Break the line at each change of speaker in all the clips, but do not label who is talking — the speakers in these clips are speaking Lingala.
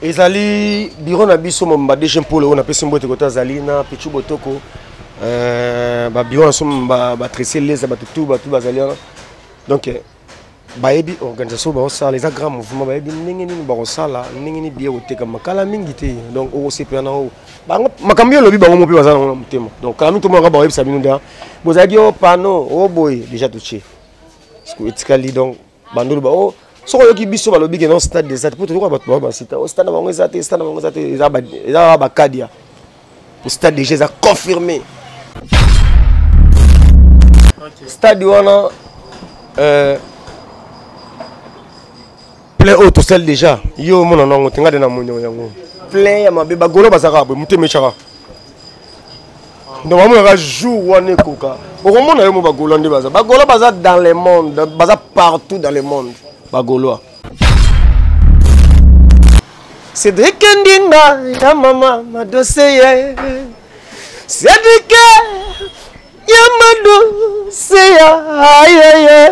Ezali bureau na biso mobimba DG Mpolo oyo napesi mbote koto azali na Pichu Botoko euh, ba bureau na biso ba tresse leza bato tout bato bazali wana donc euh, bayebi organisation bakosala eza grand mouvement bayebi ndenge nini bakosala ndenge nini biye kotekama kala mingi te donc okosepela na yango bango makambo yo olobi bango mo mpe baza nango na motema donc kala mingi tomonaka bakoyebisa bino nde bozalaki o pano o boye déjà totie etikali donc bandolo ba oh soki oyoki biso balobi ke non stade eza te mpo toyoka bato bao basita o stade na bango eza te stade na bango eza te eza kaka bakadia po stade déjà eza confirmé stade wana euh, plein oyo tosali déjà yo omona nango te ngai de na moni yango plein ya mabe bagolo bazalaka boye motema echaka donc bamonaka jour wana ekoka okomona yo mo bagolois nde baza bagolois baza dans le monde baza partout dans le monde bagolois cédrik ndinga ya mama madoseye cédrik ya madoseya ayeye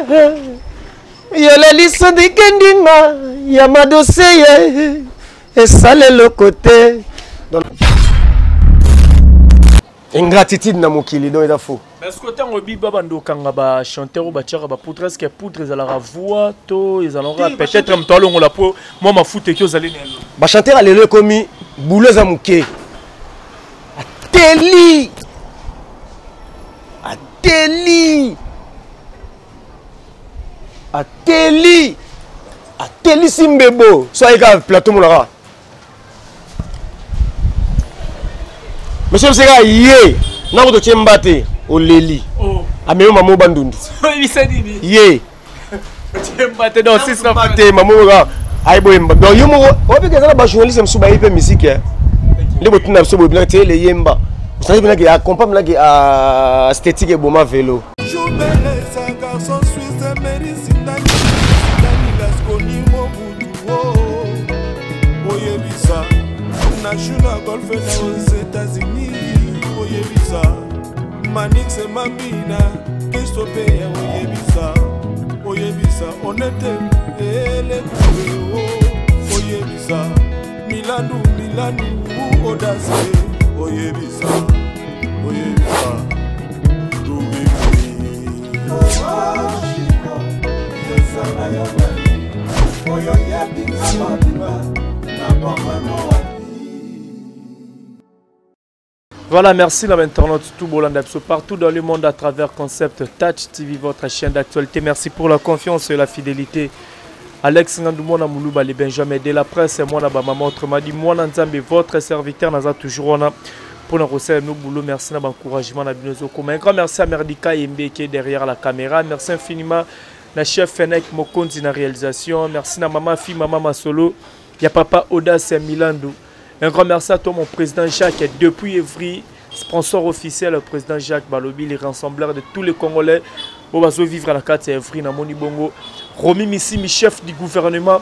yoleli cédrik ndinga ya madoseye esala eloko te ingratitude na mokili donc eza faux
parce que ntango oyebi babanda okanga bachanteur oyo batiaka bapoudre est ce que poudre ezalaka voix to ezalaka peut-être moto alongola mpo mwa mafuta eki ozali na yango
bachanteur ya lelo ekomi boulot eza moke ateli ateli ateli atelisi mbebo so aye kaka plateau monaka monsieur mseka ye nako totie mba te oleli oh. amemi mamo bandundu ye te mamo kaka aye boyemba donc yo moko obiki eza na bajournaliste mosusu bayebi mpe misike eh. nde botuna biso boye binaki te leyemba osali binaki akompa binaki esthétique eboma velo
na golfe na aux États-Unis oyebisa Manix Mambina Kristo pe ya oyebisa oyebisa onete elekue oyebisa Milandu Milandu odase oyebisa oyebisa
Voilà, merci la internaute tout Bolanda partout dans le monde à travers Concept Touch TV, votre chaîne d'actualité. Merci pour la confiance et la fidélité. Alex Ngandou, Moulouba, les Benjamin de la presse, moi, na maman, autrement dit, moi, Nzambe, votre serviteur, naza toujours on pour nous recevoir nos boulot. Merci na encouragement na bino Un grand merci à Merdika Yembe qui est derrière la caméra. Merci infiniment na chef Fenek Mokonzi na réalisation. Merci na maman fille, maman Masolo. Ya papa Audace Milandou. Un grand merci à toi mon président Jacques depuis Evry, sponsor officiel le président Jacques Balobi, les rassembleurs de tous les Congolais. Oyo bazo vivre na kati ya Evry na moni bongo. Romy Missimi, chef du gouvernement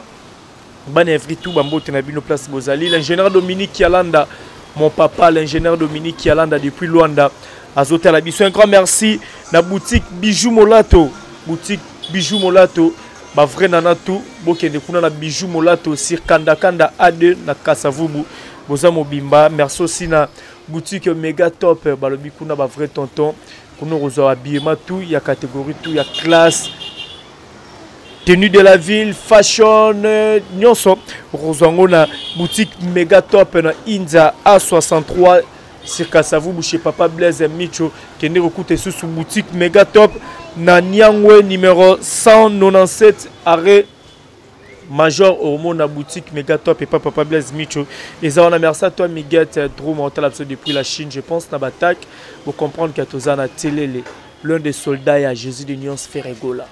bana Evry tout bambote na bino place bozali. L'ingénieur Dominique Yalanda, mon papa l'ingénieur Dominique Yalanda depuis Luanda. Azotala biso un grand merci na boutique Bijou Molato, boutique Bijou Molato ba vrai nana tout bokende kuna na Bijou Molato sur Kanda Kanda A2 na Kasavubu boza mobimba. Merci aussi na boutique Mega Top balobi kuna ba vrai tonton kuna kozwa habillement tout ya catégorie tout ya classe tenue de la ville fashion nyonso okozwa yango na boutique Mega Top na Inza A63 sur Kasavubu chez Papa Blaise Micho kende kokuta lisusu boutique Mega Top na Niangwe numéro 197 arrêt Major omona boutique Mega Top et Papa Blaise Micho eza wana. Merci à toi Miguel Droum otala biso depuis la Chine je pense na batak pour comprendre que toza na Telele l'un des soldats ya Jésus de Nuance Ferregola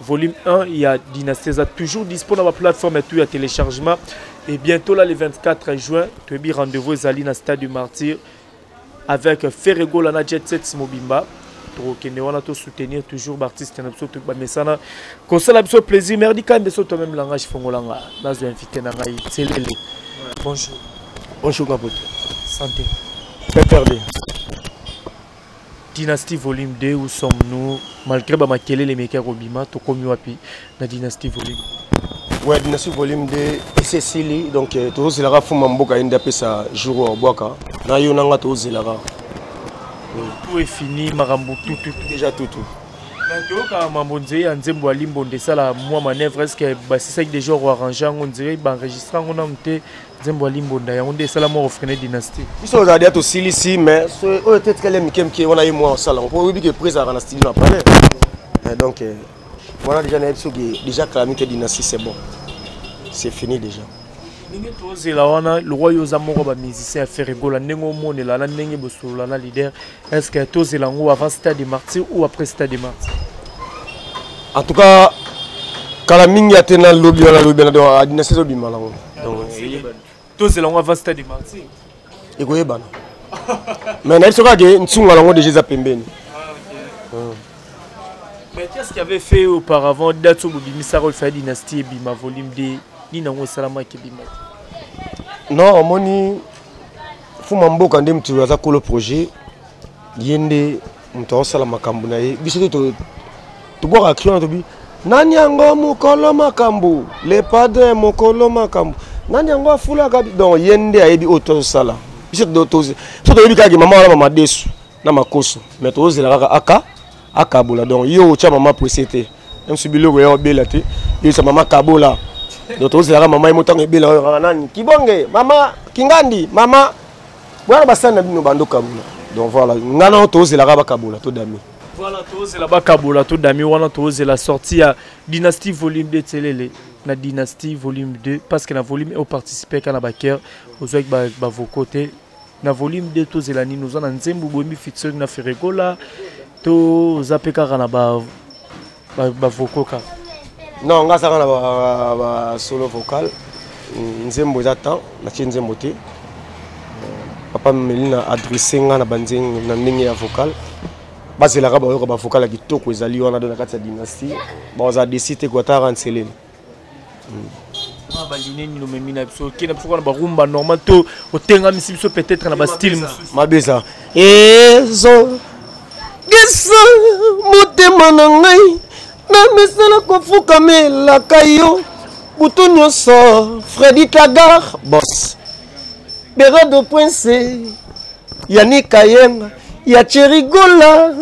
volume 1 il y a Dynastie eza toujours dispo dans la plateforme et tout il y a téléchargement et bientôt là le 24 juin toyebi rendez-vous ezali na stade du Martyr avec Ferregola na Jet Set Mobimba tokokende wana to soutenir toujours baartiste na biso bamesana kosala biso plaisir. Merdi Kande so toi même langage fongolanga nazo invité na ngai Tselele. Bonjour.
Bonjour Kapote.
Santé.
PPRD.
Dynastie volume 2, où sommes-nous? Malgré ba makelele meka kobima, tokomi wapi na Dynastie volume?
Ouais, Dynastie volume 2 esi esili, donc tozozelaka fuma mboka ye nde apesa jour oyo abwaka na yo nanga, tozozelaka.
Tout est fini, makambo tout tout?
Déjà tout tout.
Toyokaka mambo nzeye ya nzembo ya Limbonde esala mwa manœuvre. Est ce que basisaki déjà koarrange yango? Nzeye baenregistre yango nanu te. Nzembo ya Limbonda yango nde esala mwa kofreiner Dynastie.
Biso ozala deya tosilisi, mais oyo te etikali ya mike mike wana, ye mwa osala yango mpo oyebi ke prise azalaka na studio na palais. Donc voilà, déjà nayebi soki déjà calamité Dynastie, c'est bon, c'est fini déjà.
Ndenge tozela wana, le roi, yo oza moko bamusicien ya Ferre Gola, ndenge omonela na ndenge bosolola na leader, est ce que tozela yango avant Stade de Martyr ou après Stade de Martyr?
En tout cas, kala mingi ate na lobi wana, lobi wana, donc Dynastie ezobima nango. Donc
tozela yango avant Stade de Martyr?
Ekoyebana, mais nayebi soki ake nsunga nango déjà eza pembeni.
Mais qu'est-ce qui avait fait auparavant, date oyo bobimisaka oyo efali Dynastie ebima volume 2, nini yango esalamaki ebima?
Non, omoni, fuma mboka nde motu aza kolo projet, ye nde moto aosala makambo na ye. Biso te tobwaka cri wana, tobi nani yango mokolo makambo, le padre mokolo makambo, nani yango afulaka. Donc ye nde ayebi oyo tozosala. Biso toyebi kaka mama wana, mama desu na makoso, mais tozozela kaka aka akabola. Donc yo otya mama presse te, même si biloko ya obela te, yosa mama kabola. Donc tozelaka mama ye motango ebela oyo kaka nani kibonge, mama kingandi, mama bwana, basali na bino bando kabola. Donc voilà, nga nao tozelaka bakabola todami.
Voilà, tozela bakabola todami wana, tozela sortie ya Dynastie volume 2. Telele na Dynastie volume 2, parce que na volume oparticipe kaka na bachœur, ozwaki bavocaux te. Na volume 2 tozela nini? Oza na nzembo boyembi featuring na Ferre Gola, to oza mpe kaka na bavocaux kaka?
Non, nga azaka na basolo vocal. Nzembo eza temps natie nzembo te. Papa Melina adresse nga na banzembo na ndenge ya vocal. Bazelaka bayoka bavocal ya kitoko ezali wana. Do na kati ya Dynastie bazala desi te kuataka nselele.
Baline nini omemi na biso? Okende biso kaka na barumba normal to otengamisi biso peut-être na bastyle mosusu?
Mabeza ezogisa motema na ngai, namesala kofukamelaka yo butu nyonso. Fredi Kagar, bos Berado Prince, Yani Kayenga ya Cherigola,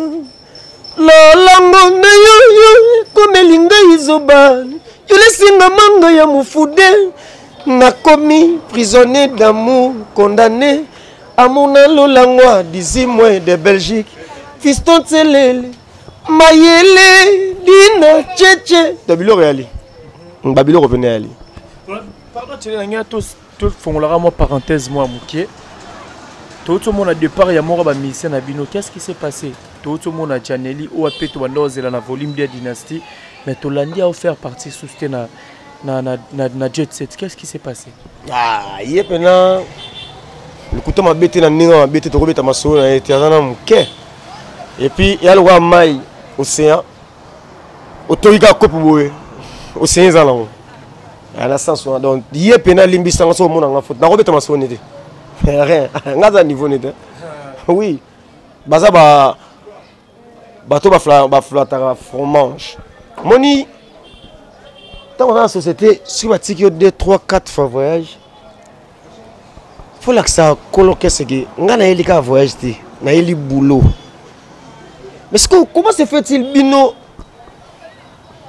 lolango na yo yo ekomeli ngai zoba, yolesinga manga ya mofude. Nakomi prisonnier d'amour, condamné amour na lolango a 18 mois de Belgique. Fiston Tselele mayele dina cheche to biloko yali babiloko pene yali.
Pardon, Tshele, na ngai tofongolaka mwa parenthèse mwa moke. Touti omona départ ya moko bamusicien na bino. Qu'est-ce qui s'est passé? Touti omona Janeli oyo ape tobanda ozela na volume 2 ya Dynastie, mais tolandi aofaire partie susu te na Jet Set. Qu'est-ce qui s'est passé?
Ah, ye mpena lokuta mabe te, na ndenge mabe te, tokobeta masolo na ye te, aza na moke. Et puis ya lokola mai océan, otoki kaka kopo boye, océan eza nango na sens wana. Donc ye mpena alimbisanga so omonanga faute, nakobeta masolo ne te, rien, nga aza niveau ne te. Oui, baza ba bato baflataka fromage. Moni ntango oza na société, soki batiki yo 2 3 4 fois voyage, folakisa kolo keseke ngai nayeli kaka voyage te, nayeli boulot. Mais sikoyo, comment se fait-il bino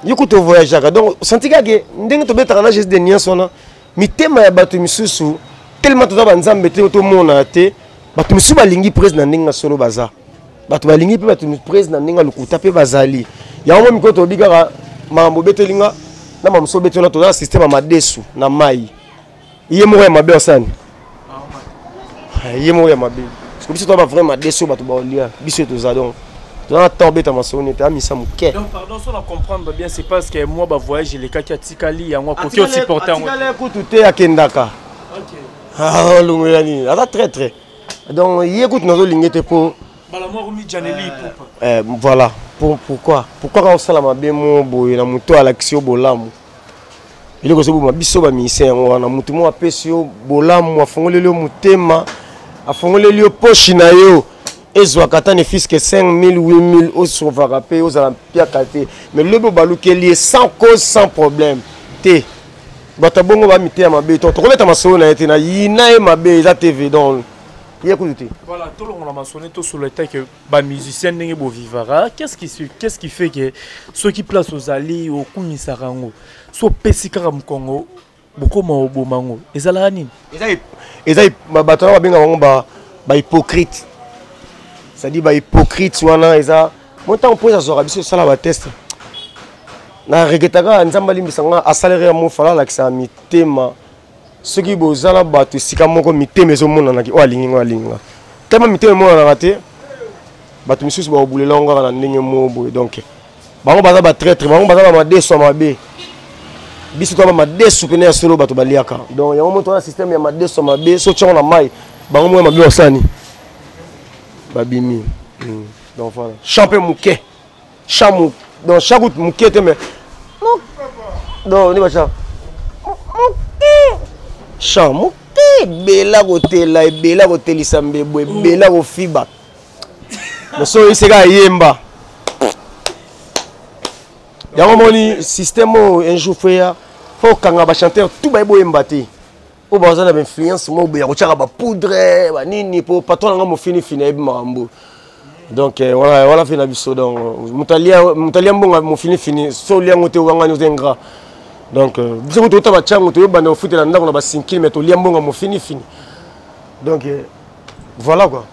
yo kutu ovoyageaka? Donc santi kaka ndenge tobetaka na geste de nuance wana, mitema ya bato misusu tellement toza banzambe te, tomona te. Bato misusu balingi prise na ndenge ya solo, baza bato balingi mpe bato prise na ndenge ya lokuta mpe bazali yango. Mo mikolo tolobi kaka makambo obeteli nga na mamosu obeteli wana, toza na système ya madesu na mai. Ye moko ya mabe asani, ye moko ya mabe, parce que biso toza bavrai madesu, bato baolia biso toza. Donc toza na temps obeta masolo nete amisa moke.
Donc pardon, so na comprendre bien, c'est parce que moi bavoyage elekaki, atikali yango, akoki osupporte yango.
Atikali kutu te, akendaka olongola nini, aza très très. Donc ye kutu nazolinga te mpo voilà. Pourquoi kaka osala mabe mo boye na moto alakisi yo bolamu? Eloko ezoboma biso bamusicien yango wana. Motu moko apesi yo bolamu, afongoleli yo motema, afongoleli yo poche na yo, ezwaka ata ne fiske 5000, 8000, osovaka mpe ozala mpiaka te. Mais lobi obalukeli ye sans cause, sans problème te. Bato ya bongo bamiteya mabe, to tokobeta masolo na ye te, na yina ye mabe, eza TV, donc ye kutu te.
Voilà, tolongola masolo, tosolola etake bamusicien ndenge bovivaka. Qu'est-ce qui fait que soki place ozali okumisaka yango, so opesi kaka mokongo, bokoma oboma yango, ezalaka nini?
Eza bato wana babenga bango bahypocrite, c'est-à-dire bahypocrite wana eza mo ntango mpo azwaka biso osala batest na regretaka. Nzambe alimbisa nga, asalere ya mofala alakisaka mitema. Soki boza na bato esika moko, mitema ezomonanaki oyo alingi ngo alingi nga tellement, mitema emonanaka te. Bato misusu bakobulela ngo kaka na ndenge moko boye. Donc bango baza batraître, bango baza bamadeso ya mabe. Biso toza bamadesu pene ya solo, bato baliaka. Donc yango moto wana, système ya madeso ya mabe, so tiango na mai, bango moya mabe basani babimi. Donc voilà, champ mpe moke, champ donc chaque moke te, mais donc nde bacha moke, champ moke, ebela kotela, ebela kotelisa mbebo, ebela kofiba moso oyeseka ayemba yango. Moni système oyo, un jour feya fo okanga bachanteur tout baye boyemba te, oyo baza na bainfluence moko boye ya kotiaka bapoudre banini, mpo patron nanga mofinifini ayebi makambo. Donc wana wana fe na biso. Donc moto alia mbongo mofinifini, so olia yango te, owangani, oza ingrat. Donc biso kutu ota batiango, toyobanda kofutela ndako na basinkili, mais tolia mbongo mofinifini. Donc voilà quoi,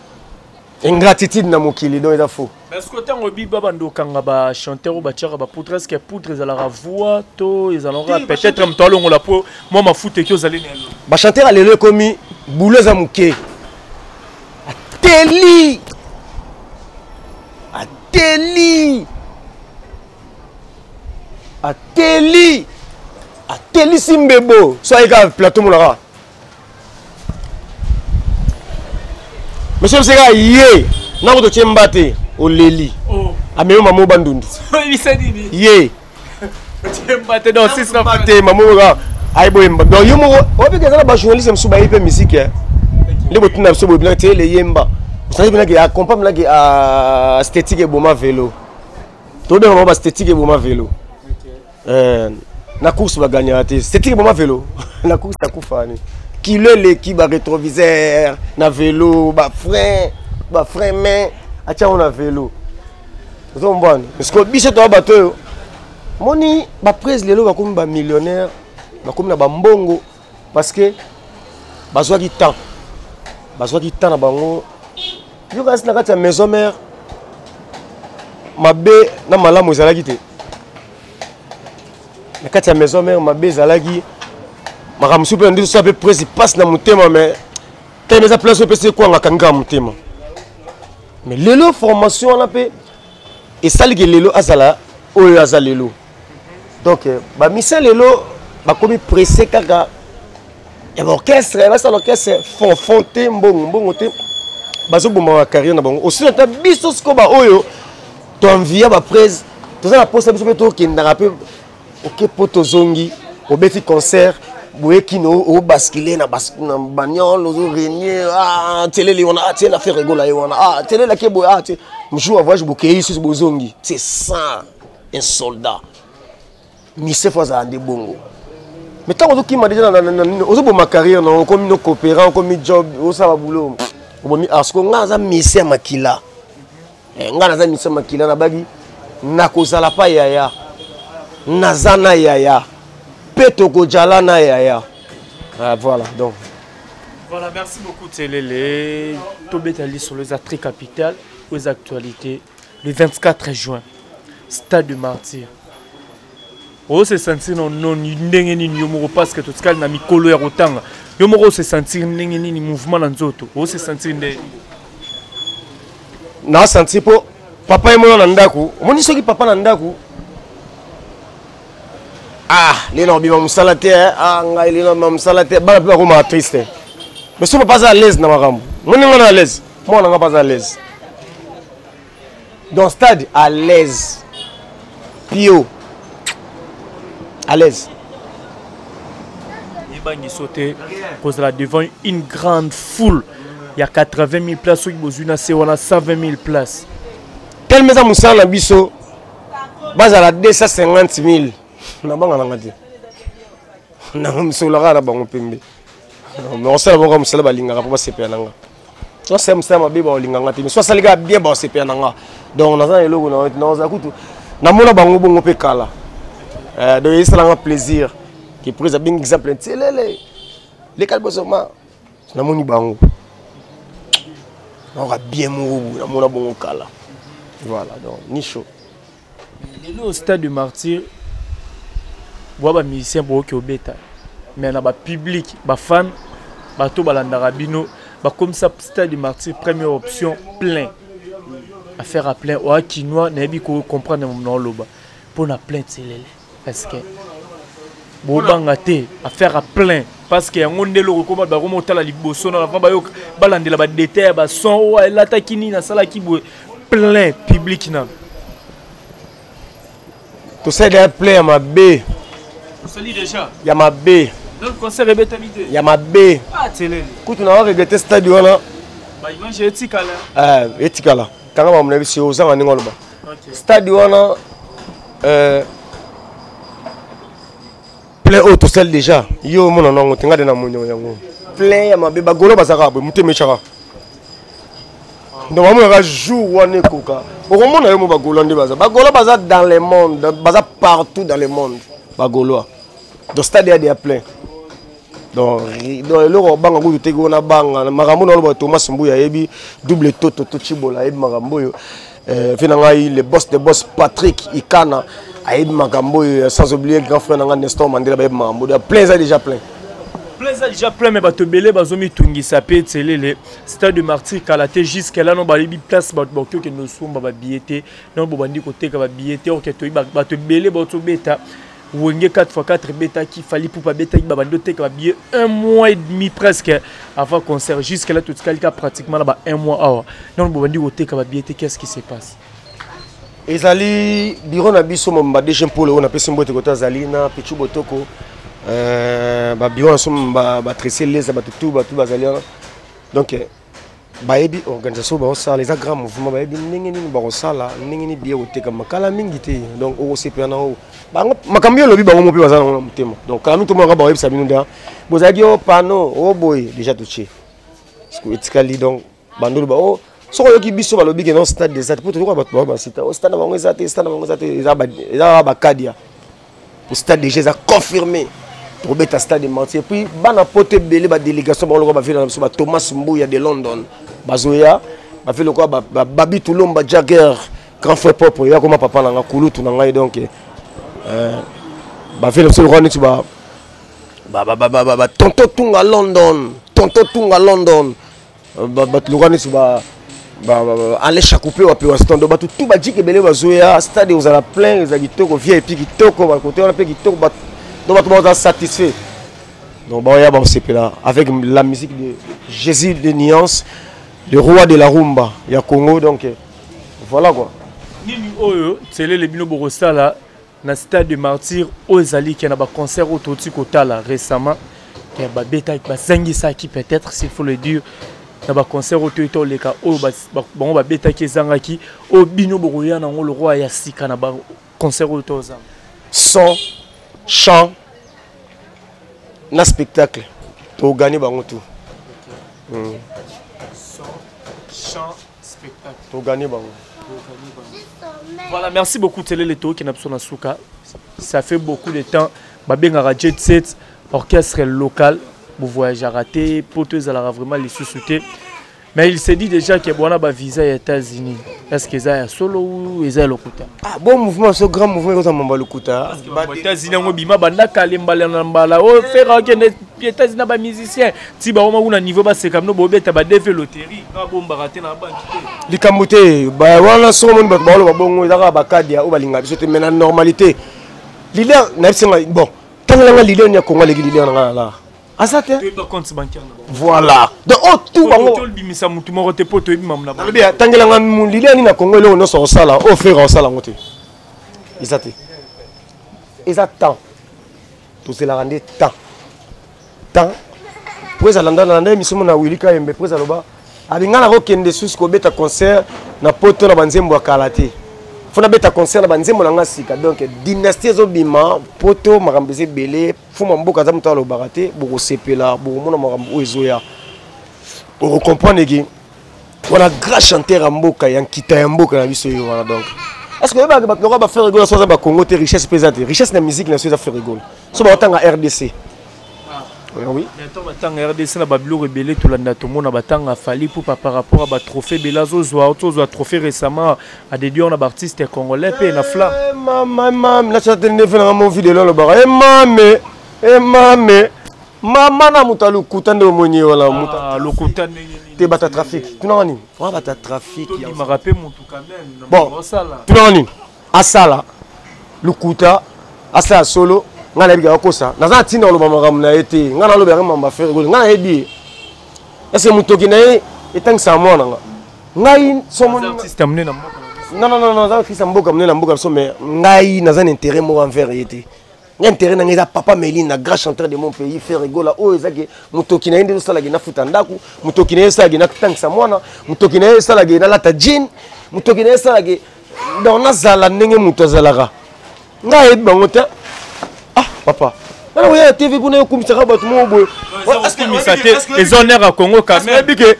ingratitude na mokili, donc eza faux.
Est ce que ntango oyebi babanda okanga bachanteur oyo batiaka bapoudre, est ce que poudre ezalaka voix to ezalaka peut-être moto alongola mpo mwa mafuta eki ozali na elo?
Bachanteur ya lelo ekomi bulo eza moke, ateli, ateli, ateli, atelisi mbebo, so ayeka plateau monaka monsieur mseka ye nako totie mba te, oleli.
Oh.
Amemi mamo bandundu ye te, mamo kaka ayeboyemba. Donc yo moko oyebiki eza na bajournaliste mosusu bayebi mpe musique nde botuna biso boye, binaki teyele yemba, osali binaki acompa binaki esthétique eboma velo. Tobenga bango baesthétique eboma velo. Na course baganyaka te, esthétique eboma velo. Na course akufa ni kilo eleki, barétroviseur na velo, bafrein, bafrein main atia yango na velo, ozombwana. Parce que biso toya bato oyo moni baprise lelo bakomi bamillionnaire, bakomi na bambongo, parce que bazwaki temps, bazwaki temps na bango. Yo kasi na kati ya maison mère, mabe na malamu ezalaki te na kati ya maison mère. Mabe ezalaki, makambo mosusu mpe na nde mpe presi mpasi na motema, mais teme eza place oyo epesi ekwanga, akangi kaka motema. Mais lelo formation wana mpe esaliki lelo azala oyo aza lelo. Donc bamisa lelo bakomi presse kaka ya baorchestre, basala orchestre, fond fond te, mbongo mbongo te, bazoboma bacarrière na bango. Osila ta biso sikoyo baoyo toenvia baprese, toza na posa biso mpe tokendaka mpe oke mpo tozongi, obeti concert boye kino obaskile na bagnole, ozoregne tieleli wana, tiela fe regola ye wana, tielelaki boye, jour ya voyage bokei lisusu, bozongi. C'est ça un soldat. Mise fo azala nde bongo. Mais ntango ozokima deja, ozoboma carrière na, okomi no coopérant, okomi job, osala boulot, obomi art. Siko ngai naza mise ya makila, ngai naza mise ya makila, nabaki nakozala pa yaya, naza na yaya mpe tokozala na yaya. Ah, voilà donc.
Voilà, merci beaucoup Tselele. Tobeta lisolo eza très capital aux actualités. Le 24 juin, stade de martyr. Ose sentir no noni ndenge nini yo moko? Parce que totikali na mikolo ya kotanga. Yo moko ose sentir ndenge nini, mouvement na nzoto? Ose sentir ndenge
Na sentir mpo papa ye mona na ndako, omoni soki papa na ndako, ah, lelo obima mosala te, ah, ngai lelo obima mosala te, bana mpe bakomaka triste. Mais so papa aza à l'aise na makambo, moni nga na à l'aise, mwana nga mpe aza à l'aise. Donc stade à l'aise, pio à l'aise.
Ebangiso te kozala devant une grande foule ya 80 000 places, soki bozwi na se wana 120 000 places.
Telema eza mosala na biso, bazala 250 000, nabanga nanga te. Nasolaka na bango pembe, mais osala bango mosala balingaka mpo basepela na nga. So asala mosala mabe, baolinga nga te, mais so asali kaka bien, baosepela na nga. Donc naza na eloko naza kutu namona bango bongo mpe kala. Donc esalanga plaisir ke prise abengi exemple ntielele leka liboso ma namoni bango naoka bien moko boye, namona bongo kala. Voilà, donc ni chaud.
Lelo Stade de Martyr, bwa bamusicien boyoki obeta, mais na bapublic, bafan, bato balandaka bino, bakomisa Stade de Martyr première option, plein, affaire à plein. Oya kinois, nayebi kocomprendre na oloba mpo na plein telele. Est ce que bobanga te affaire à plein? Parce que yango nde eloko ekoma, bakoma otala liboso na avant bayoka, balandela badetail ya bason oyo elataki nini, asalaki boye, plein public nano.
Tosali deja plein ya mabe.
Osali déjà?
Ya mabe.
Donc concert ebetami te?
Ya mabe.
Ah, telele.
Kutu na regretter stade wana.
Baimage etikala.
Etikala kanga makambo na biso, ozanga ndenge oloba stade wana, plein oyo tosali déjà, yo omona nango te. Nga de namoni yango plein ya mabe. Bagolo bazalaka boye, motema echaka. Donc bamonaka jour wana ekoka, okomona yo mo. Bagaulois nde baza, Bagaulois baza dans le monde, baza partout dans le monde, Bagaulois. Donc stade ya deya plein. Donc eloko obanga kutu teki wana, banga makambo na oloba. Thomas Mbuya ayebi, double toto to Chibola ayebi makambo oyo. Fi na ngai, le boss de boss, Patrick Ikana ayebi makambo oyo, sans oublier grand frère na ngai Nestor Mandela, bayebi makambo oyo. Plein eza déjà plein.
Plein eza déjà plein, mais bato ebele bazomitungisa mpe telele Stade de Martyr kala te. Jusque là no bayebi place bato bakoki okende osomba babillet te. No bobandi koteka babillet te. Oke, toyebi bato ebele baotobeta Wenge 4x4 ebetaki, Fally Ipupa abetaki, babandi oteka babillet un mois et demi presque avant concert. Jusque là totikali ka pratiquement na ba un mois awa, nano bobandi koteka babillet te. Qu'est ce qui se passe?
Ezali bureau na biso mobimba, DG Mpolo oyo napesi mbote koto azali, na Pichu Botoko, babureau na biso batresse leza, bato tu, bato bazali wana. Donc bayebi organisation bakosala, eza grand mouvement. Bayebi ndenge nini bakosala, ndenge nini billet kotekama kala mingi te. Donc okosepela nango bango makambo yo olobi, bango mo mpe baza nango na motema. Donc kala mingi tomonaka, bakoyebisa bino nde bozalaki o pano o boye déjà totie etikali. Donc bandolo ba o soki oyoki biso balobi ke non, stade eza te, po toyoka bato bao basita o stade na bango eza te, stade na bango eza te, eza bakadia. Stade déjà eza confirmé, tokobeta Stade Martyr. Et puis bana poto ebele, badélégation bango lokola bavile na biso, bathomas Mbuya de London bazoya, bavile lokola babi Tulomba Jagger, grand frère propre ya koma papa na nga, kulutu na ngai. Donc bavile na biso lokola neti tonton Tunga London, tonton Tunga London, bato lokola neti Alain Chakupe wape Waston. Donc bato tu bajike ebele bazoya, stade ozala plein, eza kitoko, VIP kitoko, bakote wana mpe kitoko. Donc bato bazala satisfait. Donc baoya, baosepela avec la musique de Jésus de Nuance, le roi de la rumba ya Congo. Donc voilà quoi.
Nini oyo telele bino bokosala na Stade de Martyr oyo ezali ke na baconcert oyo toti kotala récemment ke babetaki, bazangisaki, peut-être s'il faut le dire, na baconcert oyo toyei toleka, oyo bango babetaki ezangaki, oyo bino bokoya nango le roi ya sika na baconcert oyo tozanga?
Son, chant na spectacle, togane bango tout.
Son, chant, spectacle.
Togane bango.
Voilà, merci beaucoup Telele Toki na biso na suka. Ça fait beaucoup de temps babengaka Jet Set orchestre local, bovoyageaka te, poto ezalaka vraiment lisusu te. Mais il s'est dit déjà que bwana bavisa ya États-Unis, est ce que eza ya solo ou eza ya lokuta?
Ah bon, mouvement so grand mouvement ekoza mamba lokuta.
États-Unis yango bima banda kale, mbala na mbala oyo Ferre akende États-Unis na bamusicien ti bakoma kuna niveau baseka bino, bobeta badv loterie nga bombaka te na banki te.
Likambo te wana. Soki omoni bato baoloba bongo, eza kaka bakadia oyo balingaka biso te. Mais na normalité, leader nayebisenga bon, ntango leader ni ya Kongo aleki leader na ngai na lar aza te.
Toyeba compte bancaire na bango.
Voilà, donc oyo tu bango.
Tolibimisa motu moko te mpo toyebi mamu na bango.
Nalobi tangelanga leader nini na Kongo eloko nyonso akosala oyo Ferre akosala yango te, eza te. Eza temps, tozelaka nde temps, temps po ezala. Nda émission mo na Willy Kayembe, po aloba abi ngai nakokende susu kobeta concert na poto na banzembo ya kala te. Fo nabeta concert na banzembo na nga sika. Donc dynastie ezobima poto, makambo eza ebele. Fuma mboka aza moto alobaka te, bokosepela, bokomona makambo oyo ezoya, bokocomprendre ke wana grand chanteur ya mboka, ya nkita ya mboka na biso ye wana. Donc est ce que oyebaka bato lokola baFerre Gola, so aza bakongo te, richesse mpe eza te. Richesse na musique na biso eza Ferre Gola. So baotanga RDC. Oui.
Ntango batanga RDC na babiloko ebele, tolanda, tomona batanga Fally Ipupa par rapport à batrophée ebele azozwa. Tozwa trophée récemment adédié na baartiste congolais mpe na flamme.
Mama, mame, nasala te ndefe nanga mo video alobaka e mame, e mame, mama na moto alokuta nde omoni ye wana moto.
Ah, lokuta ndenge nini?
Te, bato ya trafic tunanga nini wana, bato ya trafic.
Tondimaka mpe motu quand même na
Bon.
makambo osala.
Tunanga nini, asala lukuta, asala solo, ngai nayebi kaka kosa. Naza na ntina koloba makambo na ye te. Ngai naloba yango makambo aFerre Gola, ngai nayebi ye. Est-ce motoki na ye etangisaka mwana nga ngai somoni?
Aza artiste ya monene na mboka na biso.
Non, non, non, non, aza fils ya mboka, monene na mboka biso, mais ngai naza na intérêt moko envers ye te. Ngai intérêt na ngai eza papa Meline, grand chanteur de mon pays, Ferre Gola. Oyo ezaki motoki na ye nde ezosalaki nafuta ndako, motoki na ye esalaki natangisa mwana, motoki na ye esalaki nalata jean, motoki na ye esalaki donc nazala ndenge moto azalaka. Ngai ayebi bango te. Ah papa, nana koya na TV kuna, yokumisaka bato moko boye.
Okumisa te, eza honneur ya Congo quand même.
Oyebi ke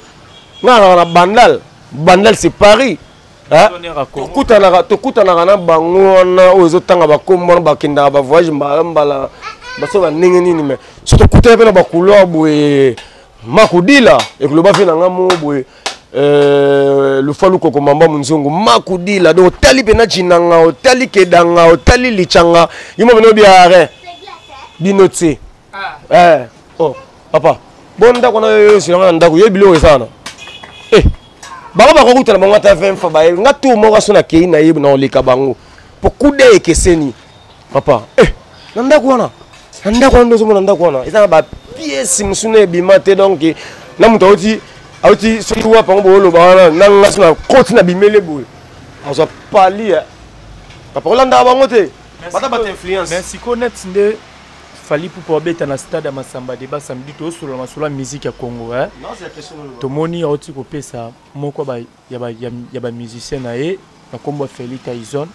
ngai nazalaka na Bandal. Bandal, c'est Paris. Hein?
Honneur ya Congo.
Tokutanaka na bango wana oyo ezotanga bakombo wana, bakendaka bavoyage mbala mbala, baso bandenge nini. Mais so tokutana mpe na bacouloir boye, makudila ekoloba mpe na nga mo boye, lufa lukoko mamba munzungu makudila. Donc otali mpe na jinanga, otali kedanga, otali lichanga, yo mo pene obi arrêt bino te. Oh papa, bo ndako na yo osilanga na ndako ye, biloko eza wana. Bango bakokutana bango ata 20 fois, baye nga tour moko aso nakei na ye na oleka bango po kude ekeseni papa. Na ndako wana, na ndako wana nde ozomona ndako wana eza na bapièce mosusu na ebima te. Donc na moto auti soki wapi yango booloba wana na nga so na koti na bimele boye, azwa pali papa, olandaka bango te, bata bato influence.
Mais sikoyo net nde Fally Ipupa abeta na stade ya Masamba Débat samedi, tozosolola masolo ya musique ya Congo, eh? Tomoni auti kopesa moko ya bamusicien na ye na nkombo ya Feli Tyson,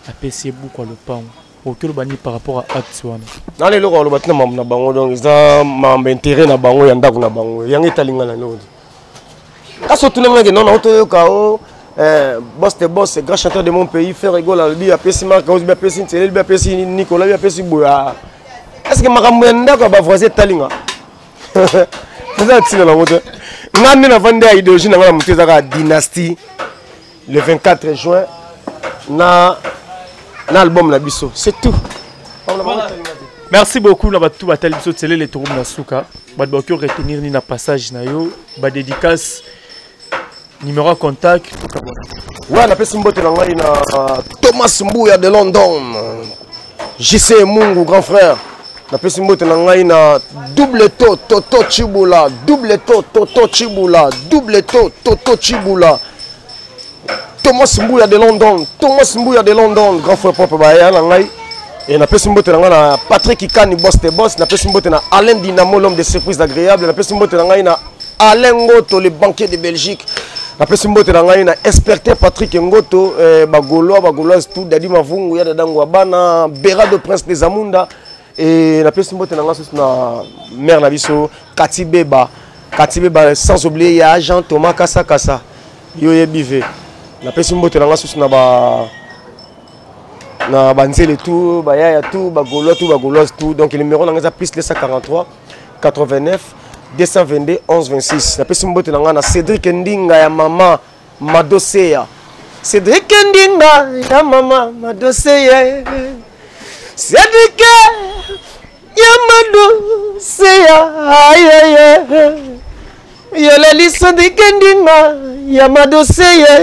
apesi ye buku ya lopango. Okoki oloba nini par rapport à acte wana?
Na leloko aloba ntina mambo na bango. Donc eza mambo intérêt na bango ya ndako na bango, yango etalinga na eloko te. Kasi otunangaki non, naotoyoka o boss de boss, grand chanteur de mon pays, Ferre Gola, alobi apesi Mark, obi apesi Ntsele, bi apesi Nicolas, bi apesi boye. Est ce que makambo ya ndako ya bavoisin etalinga? Eza ntina nango te. Nga nde navandi ya idéologie na nga na motu eza kaka dynastie le 24 juin na album na biso, c'est tout.
Voilà. Merci beaucoup na bato batali biso. Tselele, tokomi na suka. Bato bakoki retenir nini na passage na yo? Badédicace, numéro ya contact?
Ouais, napesi mbote na ngai na Thomas Mbuya de London, JC Mungu, grand frère. Napesi mbote na ngai na double to Toto Chibula, double to Toto Chibula, double to Toto Chibula, Thomas Mbuya de London, Thomas Mbuya de London, grand frère propre baya na ngai. Et napesi mbote na ngai na Patrick Ikani, boss de boss. Napesi mbote na Alain Dinamo, l'homme de surprise agréable. Napesi mbote na ngai na Alain Ngoto, le banquier de Belgique. Napesi mbote na ngai na inspecteur Patrick Ngoto, bagaulois, bagauloise tout, Dadi Mavungu ya dadango ya bana Berado, prince des Amunda. Et napesi mbote na ngai susu na mère na biso Kati Beba, Kati Beba, sans oublier ya agent Thomas Kasa Kasa, yo yebi ve. Napesi mbote na ngai susu na ba na banzele tout, bayaya tout, bagaulois tout, bagauloise tout. Donc numéro na ngai eza plus 243 89 222 11 26. Napesi mbote na ngai na Cédrik Ndinga ya mama Madoseya, Cédrik Ndinga ya mama Madoseya, Cédrik ya Madoseya, ayeye yoleli, Cédrik Ndinga ya Madoseya,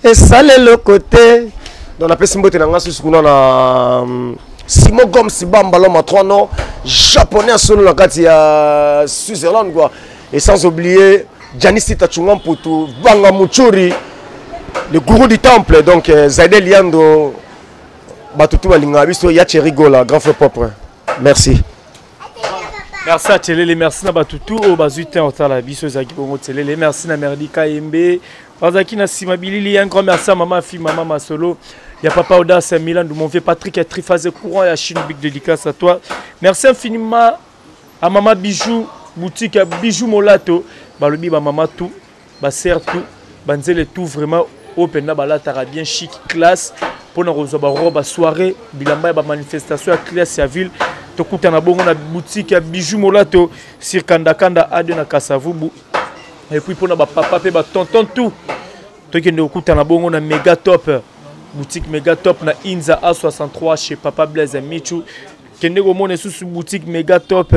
esala eloko te. Donc napesi mbote na ngai susu kuna na Simon Goms Bamba, l'homme à trois noms, japonais solo na kati ya Switzerland quoi. Et sans oublier Janis Tachunga Mputu Banga Muchuri, le gourou du temple. Donc Zaide Liando, bato tu balingaka biso ya Thierry Gola, grand frère propre, merci.
Merci à Tchelele, merci na bato tout oyo bazwi temps otala biso. Ezalaki bongo Tchelele. Merci na Merdi Kayembe, bazalaki na nsima bilili. Un grand merci à mama fi, mama Masolo ya papa Audace Milan, mon vieux Patrick ya Triphasé courant ya Chine, big dédicace à toi. Merci infiniment à mama Bijou, boutique ya Bijou Molato. Balobi bamama tout, basere tout, banzele tout, vraiment oyo mpenza balataka bien, chic, classe, mpona kozwa barobe ya soirée, bilamba ya bamanifestation ya classe ya ville. Tokutana bongo na boutique ya Bijou Molato sur Kandakanda A2 na Kasavubu. Et puis mpona bapapa mpe batonton tout, tokende kokutana bongo na Mega Top, boutique Mega Top na Inza A63 chez papa Blaise Michu. Kende komona lisusu boutique Mega Top,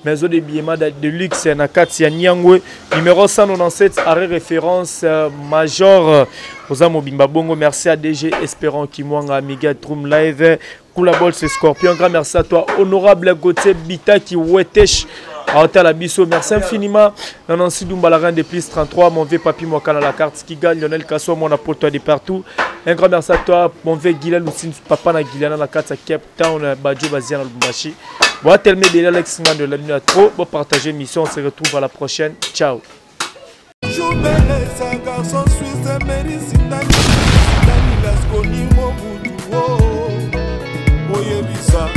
maison de billement de luxe, na kati ya Niangwe, numéro 197, arrêt référence Major oza mobimba bongo. Merci à DG Espérant Kimwanga, Amiga Drum Live, Kula Bol, c'est Scorpion. Grand merci à toi, honorable Gauthier Bitaki Wetesh, aotala biso. Merci infiniment na Nancy Dumba, la reine de plus 33, mon vieux papi Mwakana, la carte qui gagne, Lionel Kasso, mon apôtre de partout. Un grand merci à toi, mon vieux Guylain Lucine, papa na Guylain na kati ya Cape Town, Badjo Bazia na Lubumbashi. Bon, tellement belle Alex Ngando la nuit trop. Bon, partager mission, on se retrouve à la prochaine. Ciao.
Jubelesa garçon suisse Merisi Dani Dani Lasconi Mobutu oyebisa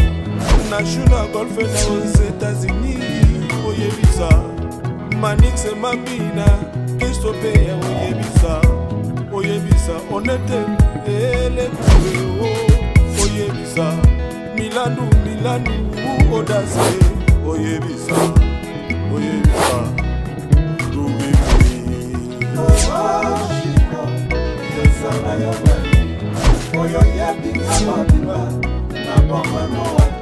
na Juna Golf na aux États-Unis, oyebisa Manix Mambina Kristo Peya, oyebisa, oyebisa Onete Elekue, oyebisa Milandu Milandu Odase, oyebisa, oyebisa
oyo yebinga mobimba na bomoi.